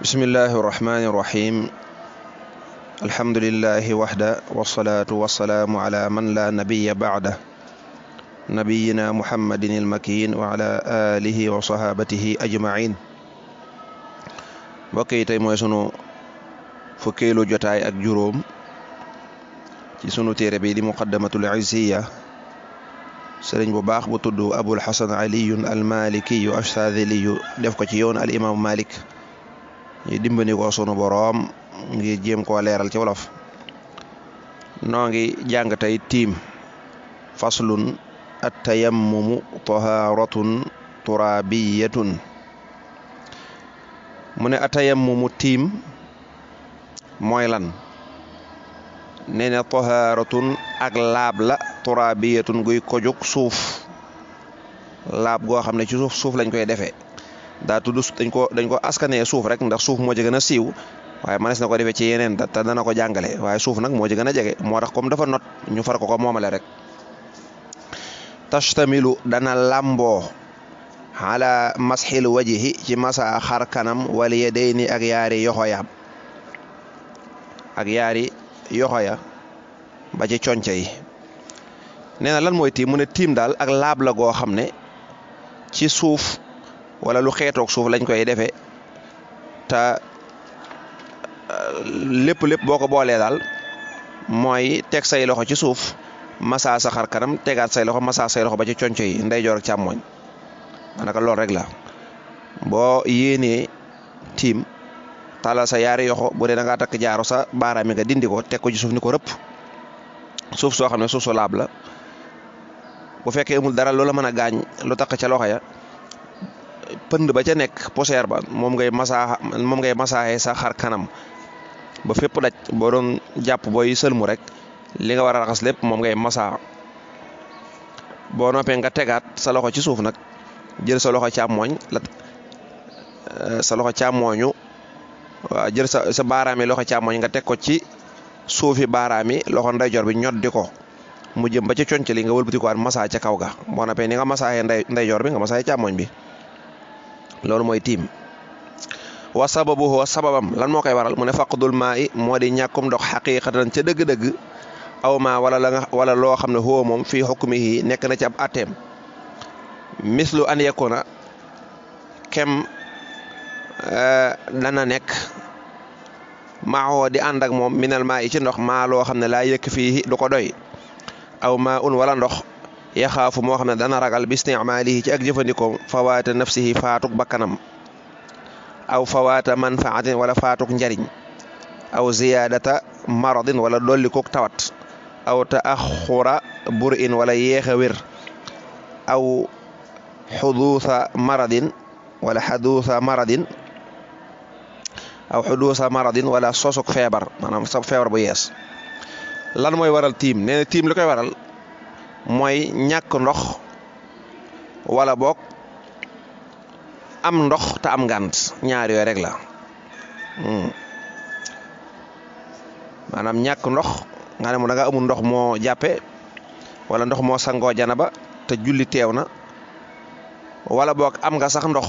bismillahi irrahmani irrahim alhamdulillahi waxda wasalaatu wasalaamu ala man la nabiya baada nabiyina muhammadin ilmakin wa ala alihi wa sahabatihi ajmain mbokk yi tey mooy sunu fukkeelu jotaay ak juróom ci sunu téere bi di muqaddamatul izziya sëriñ bu baax bu tudd abul hasan aliyun almalikiyu ashadiliyu def ko ci yoon al imaamu malik ñu dimbali ko sunu boroom ngir jéem koo leeral ci wolof noo ngi jàng tey tiim faslun at-tayammumu taharatun turabiyatun mu ne at-tayammumu tiim mooy lan nee na taharatun ak laab la turabiyatun guy kojug suuf laab goo xam ne ci suuf lañ koy defee daa tudd dañ ko askanee suuf rek ndax suuf moo ci gën a siiw waaye manes na ko defee ci yeneen te dana ko jàngale waaye suuf nag moo ci gën a jege moo tax comme dafa not ñu far ko moomale rek tashtamilu dana lamboo ala masxil wajihi ci masa xar kanam wal yadayni ak yaari yoxo ya ba ci conce yi nee na lan mooy tiim mu ne tiim daal ak laab la goo xam ne ci suuf wala lu xeetoog suuf lañ koy defee te lépp boo ko boolee daal mooy teg say loxo ci suuf masa sa xar kanam tegaat say loxo masa say loxo ba ci conco yi ndeyjoor ak càmmooñ manaka loolu rek la boo yéenee tiim talal sa yaari yoxo bu dee da ngaa takk jaaro sa baaraam yi nga dindi ko teg ko ci suuf ni ko rëpp suuf soo xam ne suuf su laab la bu fekkee amul dara loola mën a gaañ lu takk ca loxo ya pënd ba ca nekk poussière ba moom ngay masaaxee sa xar kanam ba fépp daj boo doon jàpp booy sëlmu rek li nga war a raxas lépp moom ngay masaa boo noppee nga tegaat sa loxo ci suuf nag jël sa loxo càmmooñ waaw jël sa baaraami loxo càmmooñ nga teg ko ci suufi baaraami loxo ndeyjoor bi ñoddi ko mu jëm ba ca conc li nga wëlbati ko waat masaa ca kaw ga boo noppee ni nga masaaxee ndeyjoor bi nga masaaxee càmmooñ bi loolu mooy tiim wa sababuhu sababam lan moo koy waral mu ne faqdul maa i moo di ñàkkum ndox xaqiqatan ca dëgg-dëgg aw maa wala loo xam ne huwa moom fii hukmihi nekk na ci ab atteem mislu an yakuna kem dana nekk maaxoo di ànd ak moom minal maa i ci ndox maa loo xam ne laa yëkk fii du ko doy aw maa un wala ndox yaxaafu moo xam ne dana ragal bi isticmaalihi ci ak jëfandikoo fawaata nafsihi faatuk bakkanam aw fawaata manfaatin wala faatuk njariñ aw ziyaadata maradin wala dolli kook tawat aw taaxura burin wala yeexa wér aw xuduusa maradin wala sosuk feebar maanaam sa feebar bu yees lan mooy waral tiim nee na tiim li koy waral mooy ñàkk ndox wala boog am ndox te am ngànt ñaar yooyu rek la maanaam ñàkk ndox nga ne mu da nga amul ndox moo jàppe wala ndox moo sangoo janaba te julli teew na wala boog am nga sax ndox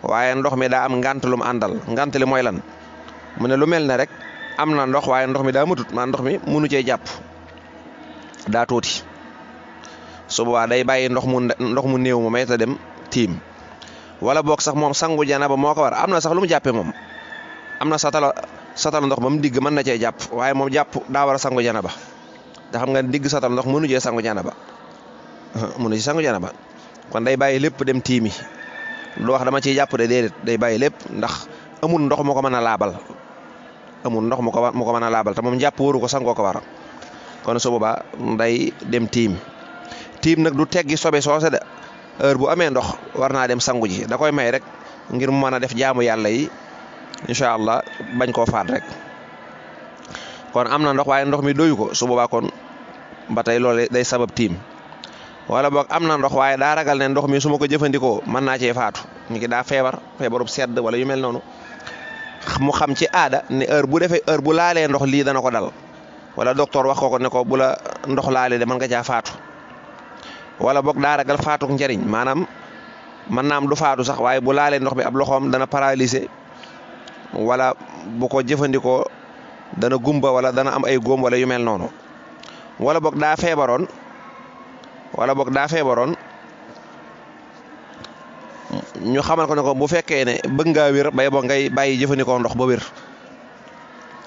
waaye ndox mi daa am ngànt lu mu àndal ngànt li mooy lan mu ne lu mel ne rek am na ndox waaye ndox mi daa matut maa ndox mi munu cee jàpp daa tuuti su boobaa day bàyyi ndox mu néew mu may ta dem tiim wala boog sax moom sangu janaba moo ko war am na sax lu mu jàppee moom am na satala ndox ba mu digg mën na cee jàpp waaye moom jàpp daa war a sangu janaba da xam nga digg satal ndox mënu cee sangu janaba kon day bàyyi lépp dem tiimi lu wax dama ciy jàpp de déedéet day bàyyi lépp ndax amul ndox mu ko mën a laabal te moom jàpp waru ko sangoo ko war kon su boobaa day dem tiim nag du teggi sobe soose de heure bu amee ndox war naa dem sangu ji da koy may rek ngir mu mën a def jaamu yàlla yi incha allah bañ koo faat rek kon am na ndox waaye ndox mi doyu ko su boobaa kon ba tey loolu day sabab tiim wala boog am na ndox waaye daa ragal ne ndox mi su ma ko jëfandikoo mën naa cee faatu ni ki daa feebarub sedd wala yu mel noonu mu xam ci aada ne heure bu laalee ndox lii dana ko dal wala docteur wax ko ne ko bu la ndox laalee de mën nga caa faatu wala boog daa ragal faatuk njariñ maanaam mën naa am du faatu sax waaye bu laalee ndox mi ab loxoom dana paralysé wala bu ko jëfandikoo dana gumba wala dana am ay góom wala yu mel noonu wala boog daa feebaroon ñu xamal ko ne ko bu fekkee ne bëgg ngaa wér bay bo ngay bàyyi jëfandikoo ndox ba wér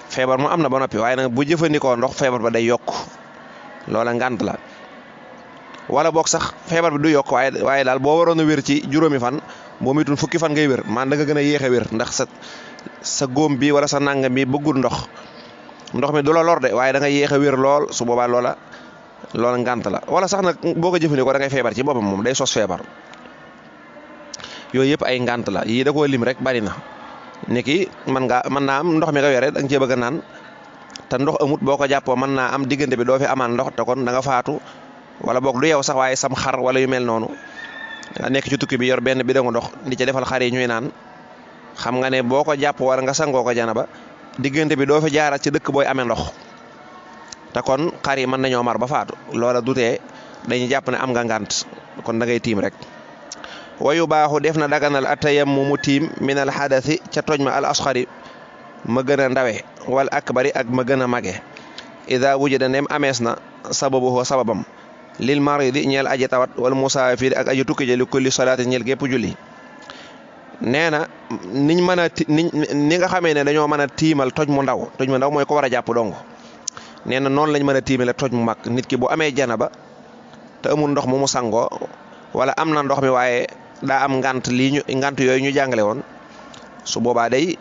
feebar mu am na ba noppi waaye nag bu jëfandikoo ndox feebar ba day yokk loola ngànt la wala boog sax feebar bi du yokk waaye daal boo waroon a wér ci juróomi fan boo muytul fukki fan ngay wér man da nga gën a yéex a wér ndax sa góom bi wala sa nangam bi bëggul ndox mi du la lor de waaye da nga yéex a wér lool su boobaa loola ngànt la wala sax nag boo ko jëfandikoo da ngay feebar ci boppam moom day sos feebar yooyu yëpp ay ngànt la yii da koo lim rek bari na niki mën naa am ndox mi nga yore da nga cee bëgg a naan te ndox amut boo ko jàppoo mën naa am diggante bi doo fi amaan ndox te kon da nga faatu wala boog du yow sax waaye sam xar wala yu mel noonu nekk ci tukki bi yor benn bidon ndox di ca defal xar yi ñuy naan xam nga ne boo ko jàpp wala nga sangoo ko janaba diggante bi doo fi jaarat ci dëkk booy amee ndox te kon xar yi mën nañoo mar ba faatu loola dutee dañuy jàpp ne am nga ngànt kon da ngay tiim rek wayu baaxu def na daganal atayammumu tiim min al xadasi ca toj ma al asxari ma gën a ndawe wal akbari ak ma gën a mage ida wujida nem amees na sababuhu sababam lil maridi ñeel aji tawat wal musaafiri ak aji tukki li kulli salaati ñeel gépp julli nee na ni nga xamee ne dañoo mën a tiimal toj mu ndaw mooy ko war a jàpp dong nee na noonu lañ mën a tiimale toj mu mag nit ki bu amee janaba te amul ndox mu sangoo wala am na ndox mi waaye daa am ngant yooyu ñu jàngale woon su boobaa day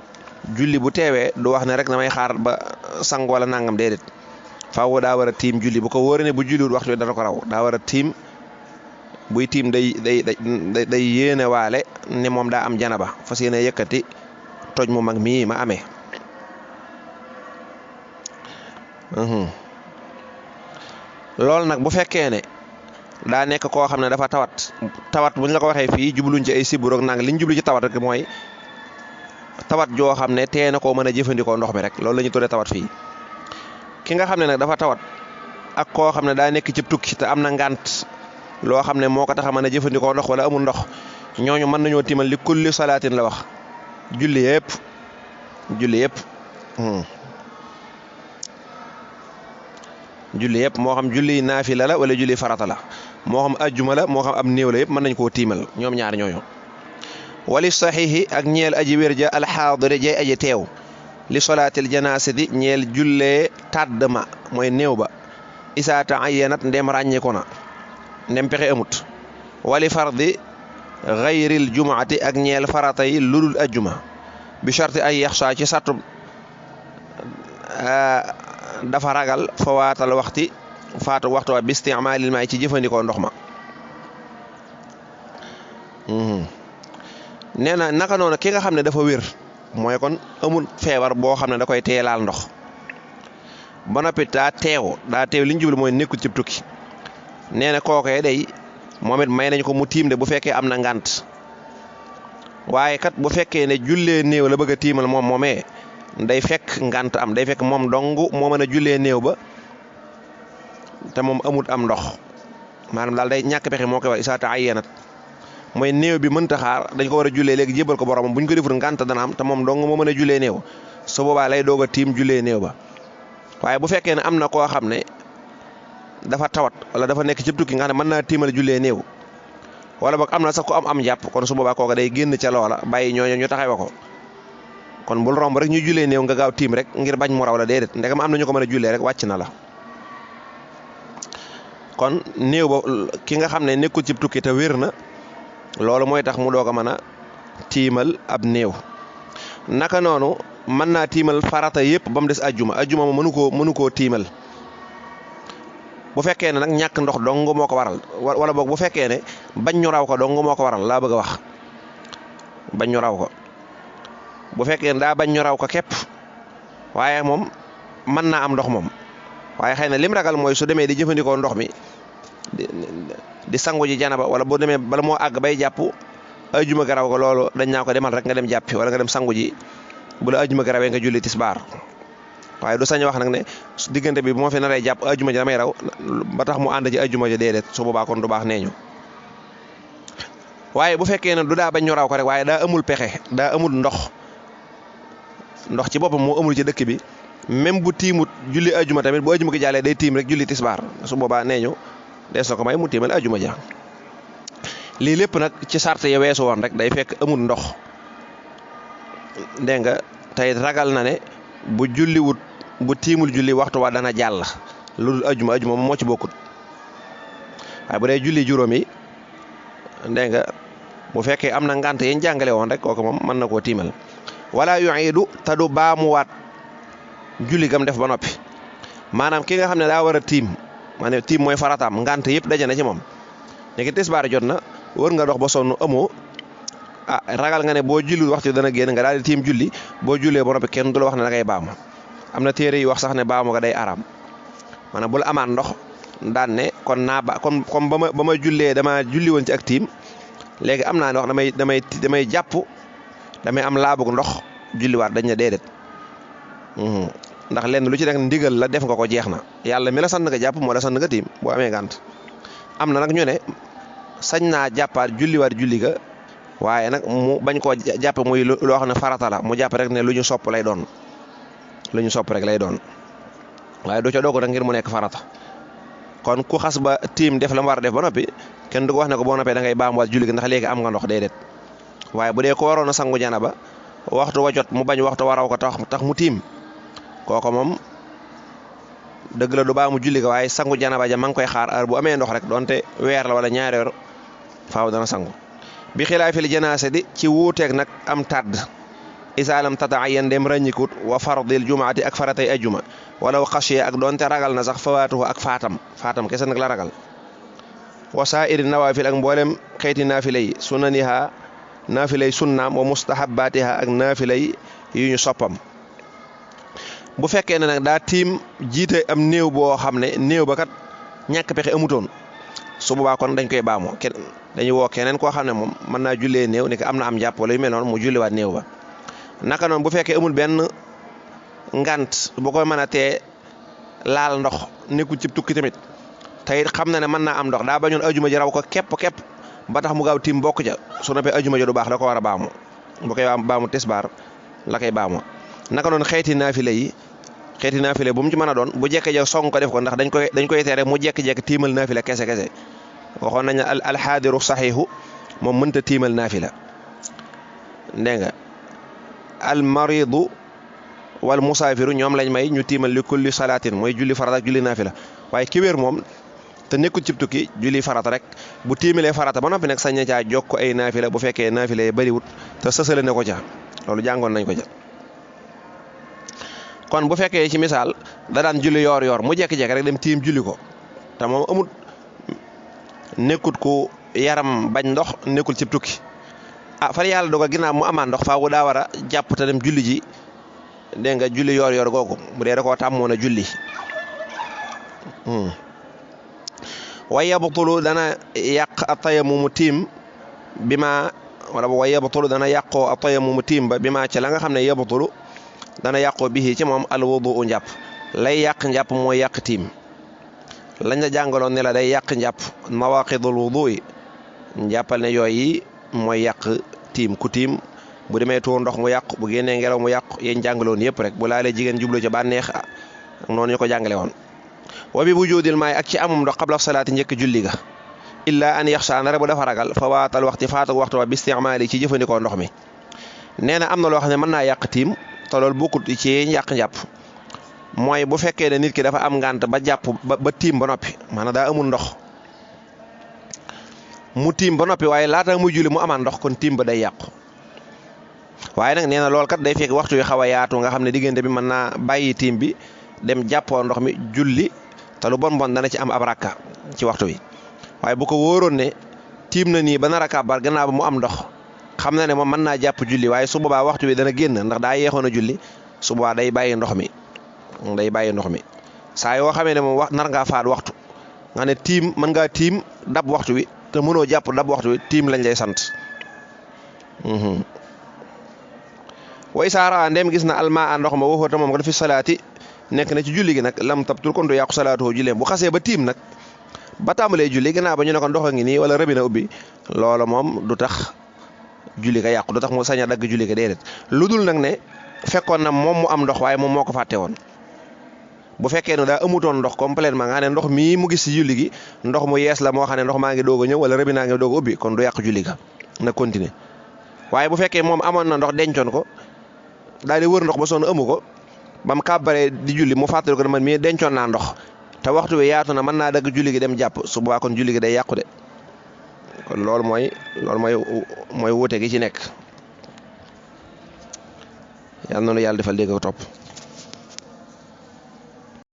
julli bu teewee du wax ne rek damay xaar ba sang wala nangam déedéet faaw daa war a tiim julli bu ko wóoree ne bu julliwul waxtu dana ko raw daa war a tiim buy tiim day yéene waale ne moom daa am janaba fas yéene yëkkati toj mu mag mii ma amee loolu nag bu fekkee ne daa nekk koo xam ne dafa tawat buñ la ko waxee fii jubluñ ci ay sibur ak nang liñ jublu ci tawat rek mooy tawat joo xam ne tee na koo mën a jëfandikoo ndox mi rek loolu la ñu tuddee tawat fii ki nga xam ne nag dafa tawat ak koo xam ne daa nekk ci tukki te am na ngant loo xam ne moo ko tax a mën a jëfandikoo ndox wala amul ndox ñooñu mën nañoo tiimal li kulli salaatin la wax julli yëpp moo xam julli naafila la wala julli farata la moo xam ajjuma la moo xam am néew la yëpp mën nañ koo tiimal ñoom ñaar ñooñu wali saxiixi ak ñeel aji wér ja alxaadiri jay aji teew li solaatil janaasati ñeel jullee tàdd ma mooy néew ba isaata ayyanat ndem ràññeeku na ndem pexe amut wali fardi gayril jumaati ak ñeel farata yi ludul ajjuma bi sharti ay yaxsa ci sattu dafa ragal fawaatal faatu waxtu wa bi isticmaalil maay ci jëfandikoo ndox ma nee na naka noonu ki nga xam ne dafa wér mooy kon amul feebar boo xam ne da koy teelaal ndox ba noppi daa teew li ñu jublu mooy nekkul ci tukki nee na kookee day moom it may nañ ko mu tiim de bu fekkee am na ngant waaye kat bu fekkee ne jullee néew la bëgg a tiimal moom moomee day fekk ngant am day fekk moom dong moo mën a jullee néew ba te moom amut am ndox maanaam daal day ñàkk pexe moo koy wax isaata ayyanat mooy néew bi mënta xaar dañ ko war a jullee léegi jébal ko boromam buñ ko deful ngant dana am te moom dong moo mën a jullee néew su boobaa lay doog a tiim jullee néew ba waaye bu fekkee ne am na koo xam ne dafa tawat wala dafa nekk ci tukki nga xam ne mën naa tiimal jullee néew wala boog am na sax ko am jàpp kon su boobaa kooka day génn ca loola bàyyi ñooñu ñu taxawe ko kon bul romb rek ñu jullee néew nga gaaw tiim rek ngir bañ mu raw la déedéet ndegam am na ñu ko mën a jullee rek wàcc na la kon néew ba ki nga xam ne nekkul ci tukki te wér na loolu mooy tax mu doog a mën a tiimal ab néew naka noonu mën naa tiimal farata yëpp ba mu des ajjuma ma mënu koo tiimal bu fekkee ne nag ñàkk ndox dong moo ko waral wala boog bu fekkee ne bañ ñu raw ko dong moo ko waral laa bëgg a wax bañ ñu raw ko bu fekkee ne daa bañ ñu raw ko képp waaye moom mën naa am ndox moom waaye xëy na lim ragal mooy su demee di jëfandikoo ndox mi di sangu ji janaba wala boo demee bala moo àgg bay jàpp ajjuma garaw ko loolu dañ naa ko demal rek nga dem jàppi wala nga dem sangu ji bu la ajjuma garawee nga julli tisbaar waaye du sañ wax nag ne diggante bi bu ma fi naree jàpp ajjuma ji damay raw ba tax mu ànd ci ajjuma ji déedéet su boobaa kon du baax nee ñu waaye bu fekkee ne du daa bañ ñu raw ko rek waaye daa amul pexe daa amul ndox ndox ci boppam moo amul ci dëkk bi même bu tiimut julli ajuma tamit bu ajuma gi jàllee day tiim rek julli tisbaar su boobaa nee ñu dees na ko may mu tiimal ajuma ja lii lépp nag ci sart ya weesu woon rek day fekk amul ndox dégg nga tey ragal na ne bu julliwut bu tiimul julli waxtu wa dana jàll lu dul ajuma moom moo ci bokkut waaye bu dee julli juróom yi dégg nga bu fekkee am na ngant yéen jàngale woon rek kooku moom mën na koo tiimal wala yu'idu te du baamuwaat julli gam def ba noppi maanaam ki nga xam ne daa war a tiim maanaam tiim mooy farataam ngant yëpp daje na ci moom léegi tisbaar jot na wër nga dox ba sonn amoo ragal nga ne boo julli waxtu dana génn nga daal di tiim julli boo jullee ba noppi kenn du la wax ne da ngay baamu am na téere yi wax sax ne baamu nga day araam maanaam bu la amaat ndox daan ne kon naa ba comme ba ma jullee dama julli woon ci ak tiim léegi am naa ne wax damay jàpp damay am laabug ndox julliwaat dañ ne déedéet ndax lenn lu ci nekk ndigal la def nga ko jeex na yàlla mi la sant nga jàpp moo la sant nga tiim boo amee gànt am na nag ñu ne sañ naa jàppaat julliwaat julli ga waaye nag mu bañ koo jàpp muy loo xam ne farata la mu jàpp rek ne lu ñu sopp lay doon lu ñu sopp rek lay doon waaye du ca doog nag ngir mu nekk farata kon ku xas ba tiim def la mu war a def ba noppi kenn du ko wax ne ko boo noppee da ngay baamuwaat julli gi ndax léegi am nga ndox déedéet waaye bu dee ko waroon a sangu janaba waxtu wa jot mu bañ waxtu waraw ko tax mu tiim kooko moom dëgg la du baamu julli ga waaye sangu janaba ja ma ngi koy xaar heure bu amee ndox rek donte weer la wala ñaari weer faaw dana sangu bi xilaafil janaase di ci wuuteeg nag am tàdd isaalam tata'ayyan dem ràññikut wa fardil jumaati ak faratay ajuma wala xasiya ak donte ragal na sax fawaatuhu ak faatam kese nag la ragal wa saa'iri nawaafil ak mboolem xeeti naafilay sunaniha naafilay sunnaam wa mustahabbaatiha ak naafilay yu ñu soppam bu fekkee ne nag daa tiim jiite am néew boo xam ne néew ba kat ñàkk pexe amutoon su boobaa kon dañ koy baamoo dañuy woo keneen koo xam ne moom mën naa jullee néew ni ko am na am jàpp wala yu mel noonu mu julliwaat néew ba naka noonu bu fekkee amul benn ngant bu koy mën a tee laal ndox nekkul ci tukki tamit te it xam na ne mën naa am ndox daa bañoon ajuma ji raw ko képp ba tax mu gaaw tiim bokk ca su noppee ajuma ji du baax da ko war a baamu bu koy baamu tisbaar la koy baamu naka noonu xeeti naafile bu mu ci mën a doon bu jekke ja song ko def ko ndax dañ koy tere mu jekk-jekk tiimal naafile kese waxoon nañ ne alxaadiru saxiixu moom mënta tiimal naafila dégg nga almaridu wal musaafiru ñoom lañ may ñu tiimal li kulli salaatin mooy julli farata ak julli naafila waaye ki wér moom te nekkul cib tukki julli farata rek bu tiimalee farata ba noppi nag sañ na caa jokk ay naafila bu fekkee naafila yi bariwut te sësale ne ko ca loolu jàngoon nañ ko ca kon bu fekkee ci misaal da daan julli yoor mu jekki-jekki rek dem tiim julli ko te moom amut nekkut ku yaram bañ ndox nekkul cib tukki far yàlla dogal ginnaaw mu amaan ndox faawu daa war a jàpp te dem julli ji dégg nga julli yoor googu bu dee da koo tàmmoon a julli wa yabtulu dana yàq atayamumu tiim bi ma wala wa yabtulu dana yàqoo atayamumu tiim ba bi ma ci la nga xam ne yabtulu dana yàqoo bihi ci moom alwudu njàpp lay yàq njàpp mooy yàq tiim lañ la jàngaloon ne la day yàq njàpp nawaqidul wudu yi njàppal ne yooyu mooy yàq tiim ku tiim bu demee tuur ndox mu yàqu bu génnee ngelaw mu yàqu yéen jàngaloon yëpp rek bu laalee jigéen jublu ca bànneex noonu ñu ko jàngale woon wa bi wujudil maay ak ci amum ndox qabla salaati njëkk julli ga illa an yaxsha na rek bu dafa ragal fa waatal waxti faatu waxtu wa bi istimaali ci jëfandikoo ndox mi nee na am na loo xam ne mën naa yàq tiim te loolu bokkut ci yàq njàpp mooy bu fekkee ne nit ki dafa am ngànt ba jàpp ba tiim ba noppi maanaam daa amul ndox mu tiim ba noppi waaye laata muy julli mu amaan ndox kon tiim ba day yàqu waaye nag nee na loolu kat day fekk waxtu wi xaw a yaatu nga xam ne diggante bi mën naa bàyyi tiim bi dem jàppoo ndox mi julli te lu bon dana ci am ab rakka ci waxtu wi waaye bu ko wóoroon ne tiim na nii ba nar a kàbbar gannaaw ba mu am ndox xam na ne moom mën naa jàpp julli waaye su boobaa waxtu wi dana génn ndax daa yeexoon a julli su boobaa day bàyyi ndox mi saa yoo xamee ne moom nar ngaa faat waxtu nga ne tiim mën ngaa tiim dab waxtu wi te mënoo jàpp dab waxtu wi tiim lañ lay sant way saara ndem gis na almaa ndox ma waxoo te moom ko fi salaati nekk na ci julli gi nag lam tabtul kon du yàqu salaatoo julleem bu xasee ba tiim nag ba tàmbalee julli gannaaw ba ñu ne ko ndox a ngi nii wala rëbi na ubbi loola moom du tax julli ga yàqu du tax mu sañ a dagg julli ga déedéet lu dul nag ne fekkoon na moom mu am ndox waaye moom moo ko fàtte woon bu fekkee ne daa amutoon ndox complètement nga ne ndox mii mu gis si julli gi ndox mu yees la moo xam ne ndox maa ngi doog a ñëw wala rëbi naa ngi doog a ubbi kon du yàq julli ga na continuer waaye bu fekkee moom amoon na ndox dencoon ko daal di wër ndox ba sonn amu ko ba mu kàbbaree di julli mu fàttali ko ne man mii dencoon naa ndox te waxtu wi yaatu na mën naa dagg julli gi dem jàpp su boobaa kon julli gi day yàqu de kon loolu mooy wuute gi ci nekk yàlla na nu yàlla defal dégg ko topp